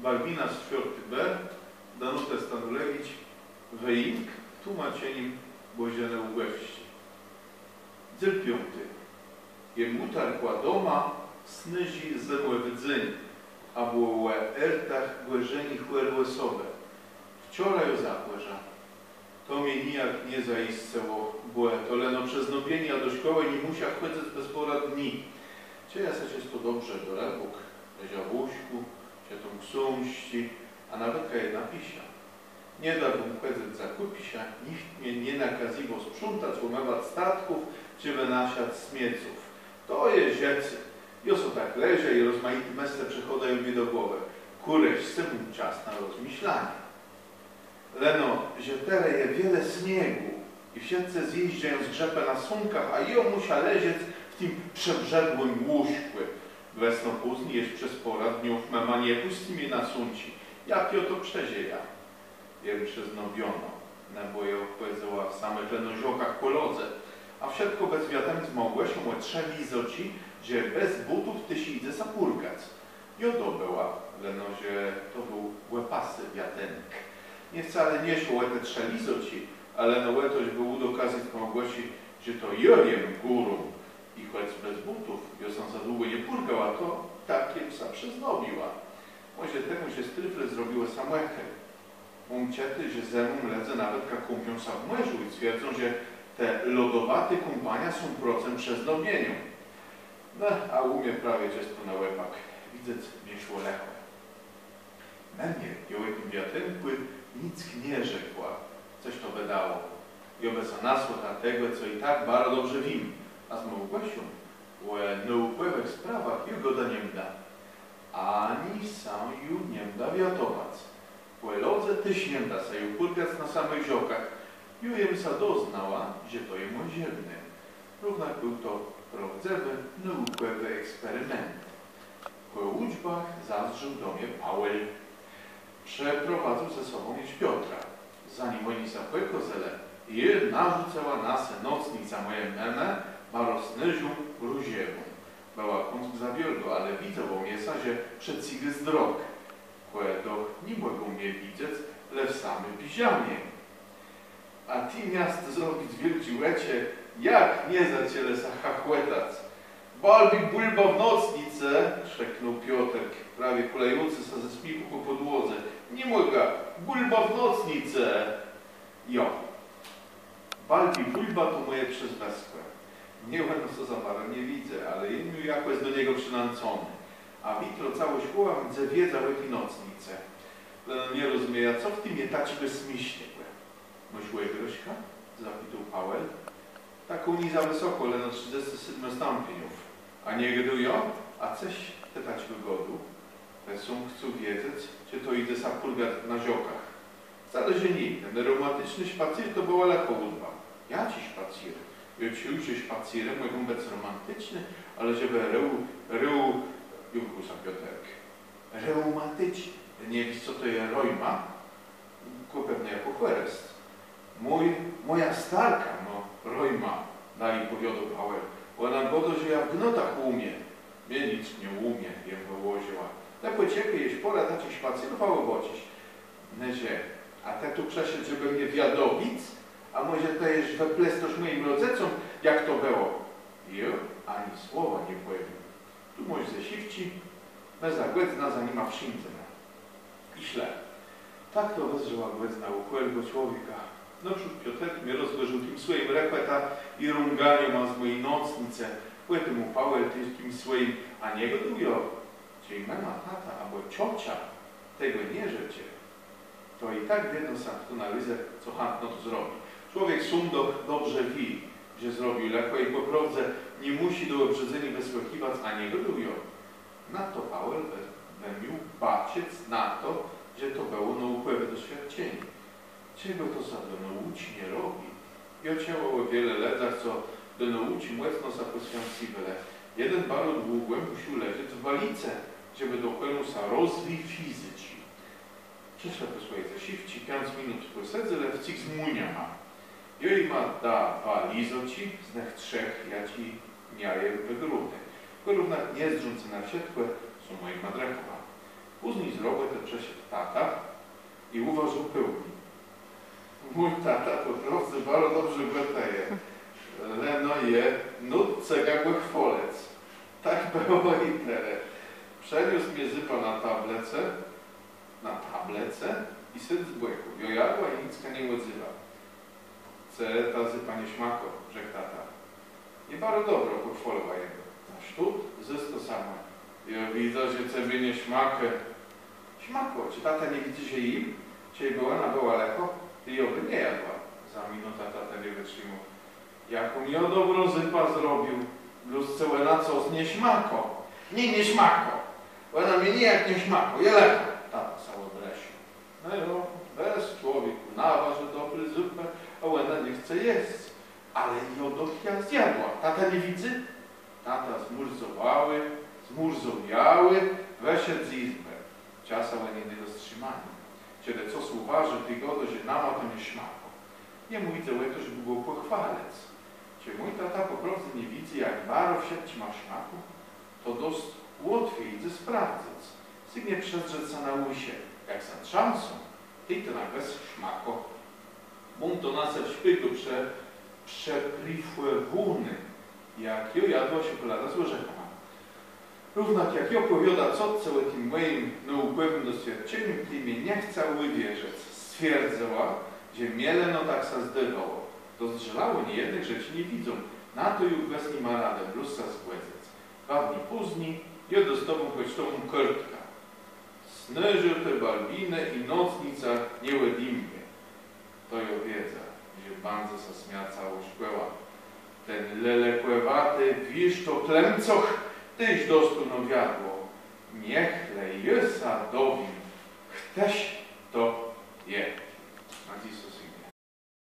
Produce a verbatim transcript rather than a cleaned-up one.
Balbina z czwiôrti B, Danuta Stanulewicz, Wëjimk w tłómaczenim Bòżenë Ùgòwsczi. Dzél piąti. Jem ùtarkła doma, snôżi zëmòwi dzéń, abò ò ôrtach gòrzenié chòri òsobë. Wczora jô zachòrza. To mie nijak nie zajiscëło, bò to leno przeznobienié, a do szkòłë ni mùszã chòdzëc bez pôrã dni. Czëjã sã czãsto dobrze, dorëbôk, leżã w łóżkù, czëtóm ksążczi, a nawetka jednã piszã. Nie dôwóm chòdzëc za kùpiszã, nicht mie nie nakazywôł sprzątac, ùmëwac statków czë wënaszac smieców. To je żëcé. Jô so tak leżã i rozmajité mëslë przëchôdają mie do głowë. Kùreszce móm czas na rozmëszlanié. Leno że terô je wiele sniegù i wszëtcë zjéżdżają z grzëpë na sónkach, a jô mùszã leżec w tim przebrzëdłim łóżkù. Gwësno pózni, jesz przez pôrã dniów, mëma nie pùscy mie na sónczi. Jak jô to przeżëjã? Jem przeznobionô, no bò jô chòdzëła w samëch leno żokach pò lodze, a wszëtkò bez wiatënk z Małgòsą ò trzë lizoczi, że bez bótów téż jidze sã pùrgac. Jô dobëła, leno że to béł òpasy wiatënk. Mie wcale nie szło ò te trzë lizoczi, ale no ò to, żebë ùdokazëc Małgòsce, że to jô jem górą i chòc bez bótów jô sã za długò nie pùrgała, to tak jem sã przeznobiła. Mòże temù, że strëfle zrobiłë sã mòkré. Móm czëté, że zëmą lëdze nawetka kąpią sã w mòrzu i twierdzą, że te lodowaté kąpania są procëm przeznobienióm. No, a ù mie prawie czësto na òpak. Widzec mie szło lëchò. Mëmie jô ò tim wiatënkù nick nie rzekła, cos to bë dało. Jô bë sã nasłëcha tegò, co i tak baro dobrze wiém, a z Małgòsą ò nôùkòwëch sprawach jô gadac nie mdã. Ani sã ju nie mdã wiatowac. Pò lodze téż nie mdã sã ju pùrgac na samëch żokach. Ju jem sã doznała, że to je mòżebné. Równak béł to prôwdzëwi nôùkòwi eksperimint. Pò ùczbach zazdrzôł do mie Paweł. Przëprowadzôł ze sobą jesz Piotra. Zanim òni sã pòkôzelë, jô narzucëła na se nocnicã mòji mëmë, baro snôżą, różewą. Bëła kąsk za wiôlgô, ale widzało mie sã, że przecygô zdrok. Kò doch ni mògą mie widzec, le w sami piżamie. A ti miast zrobic wiôldżé òczë, jak nie zaczãlë sã chachòtac. Balbi bùlba w nocnicë! Krziknął Piotrk, prawie kùlający sã ze smiéchù pò pòdłodze. Ni mògã, bùlba w nocnicë! Jo. Balbi bùlba to mòje przezwëskò. Mie òno sã za baro nie widzy, ale jem ju jakòs do niegò przënãcony. A witro całô szkòła mdze wiedza ò ti nocnicë. Leno nie rozmiejã, co w tim je taczégò smiésznégò. Môsz òbrôżkã? Zapitôł Paweł. Taką nié za wësoką, leno trzëdzescë sétmë stãpniów. A nie gôdôł jô? A cëż të taczégò gôdôł? Jô sóm chcôł wiedzec, czë to jidze sã pùrgac na żokach. Wcale że nié, ten reùmaticzny szpacér to bëła lëchô ùdba. Jaczi szpacér? Jô czëł, że szpacérë mògą bëc reùmaticzné, ale żebë reù-, reù-, jąknął sã Piotrk. Reùmaticzné. Të nie wiész, co to je reùma? Kò pewno jakô chòrosc. Mój, mòja starka mô reùma, dali pòwiôdôł Paweł. Òna gôdô, że jô w gnôtach łómiã. Mie nick nie łómie, jem wëłożëła. Të pòczekôj, jesz pôrã taczich szpacérów, a òbôczisz. Nëże, a të tu przëszedł, żebë mie wiadowic, a mòże të jesz wëplestôsz mòjim rodzëcóm, jak to bëło? Jô ani słowa nie pòwiém. Tu môsz zesziwczi, më za gòdzënã za nima przińdzemë. I szlë. Tak to wëzdrzała gòdzëna ù chòrégò człowieka. Nôprzód Piotrk mie rozgòrził tim swòjim rechòtã i rąganiama z mòji nocnicë. Pòtemù Paweł tim swòjim, a nie gôdôł jô. Czej mëma, tata abò ciocia tegò nie rzecze, to i tak wiedno sã chto nalézë, co chãtno to zrobi. Człowiek sóm doch dobrze wié, że zrobił lëchò i pò prôwdze ni mùszi do òbrzëdzeniô wësłëchiwac, a nie gôdôł jô. Nadto Paweł bë, bë miôł baczëc na to, że to bëło nôùkòwé doswiôdczenié. Czegò to sã do nôùczi nie robi? Jô czëła ò wiele lëdzach, co do nôùczi mòcno sã pòswiãcywelë. Jeden baro długò mùszôł leżec w walicë, żebë dochònôł sã rozwij fizyczi. Przëszlë pò swòje zesziwczi, piãc minut pòsedzelë wcyg z mùniama. Jô jima da dwa lizoczi z nëch trzech, jaczé mia jem wëgróné. Kò równak nie zdrzącë na wszëtkò, sóm jima drëchòwa. Pózni robòtë przëszedł tata i ùwôżôł pôłnié. Mój tata pò prôwdze baro dobrze gòtëje, leno jô nót cëga gò chwôlëc. Tak bëło i terô. Przëniósł mie zupã na tablëce, na tablëce i sôdł z bòkù. Jô jadła i nick nie òdzéwa. Cë ta zupa nie szmakô, rzekł tata. Nie baro dobrô, pòchwôlëła jegò. A sztót, zôs to samò. Jô widzã, że cebie nie szmakô. Szmakô, czë tata nie widzy, że jém? Czejbë òna bëła lëchô, tej jô bë nie jadła. Za minutã tata nie wëtrzimôł. Jaką jô dobrą zupã zrobił, blós cë òna cos nie szmakô. Nié, nie szmakô. Òna mie nijak nie szmakô, je lëchô. Tata sã òbrësził. No jo, bez człowiek nawarzëł dobri zupë, a òna nie chce jesc. Ale jô doch jã zjadła. Tata nie widzy? Tata zmùrzowałi, zmùrzowiałi, wëszedł z jizbë. Czasã òni nie dostrzimali. Czedë cos ùwôżô, tej gôdô, że nama to nie szmakô. Jemù jidze ò to, żebë gò pòchwalëc. Czej mój tata pò prôwdze nie widzy, jak baro wszëtczé mô szmakù, to dosc łatwie jidze sprawdzëc. Sygnie przezdrzec sã na ùszë. Jak sã trzãsą, tej to na gwës szmakô. Bëm to na se szpégł prze-, przeprifòwóny, jak jô jadła szokòladã z òrzechama. Równak jak jô pòwiôda cotce ò tim mòjim nôùkòwim doswiôdczenim, tej mie nie chca ùwierzëc. Stwierdzëła, że mie leno tak sã zdôwało. Dozdrzałô niejednëch rzeczi nie widzą. Na to ju gwës ni ma radë, blós sã zgòdzëc. Dwa dni pózni jô dostôwóm pòcztową kôrtkã. Snôżô të, Balbinë, i nocnica nie òdjimnie. To jô wiedza, że bãdze sã smiała całô szkòła. Ten lelekòwati wiérztoch Klemcoch téż dostôł nowiadło. Niech le jô sã dowiém, chtëż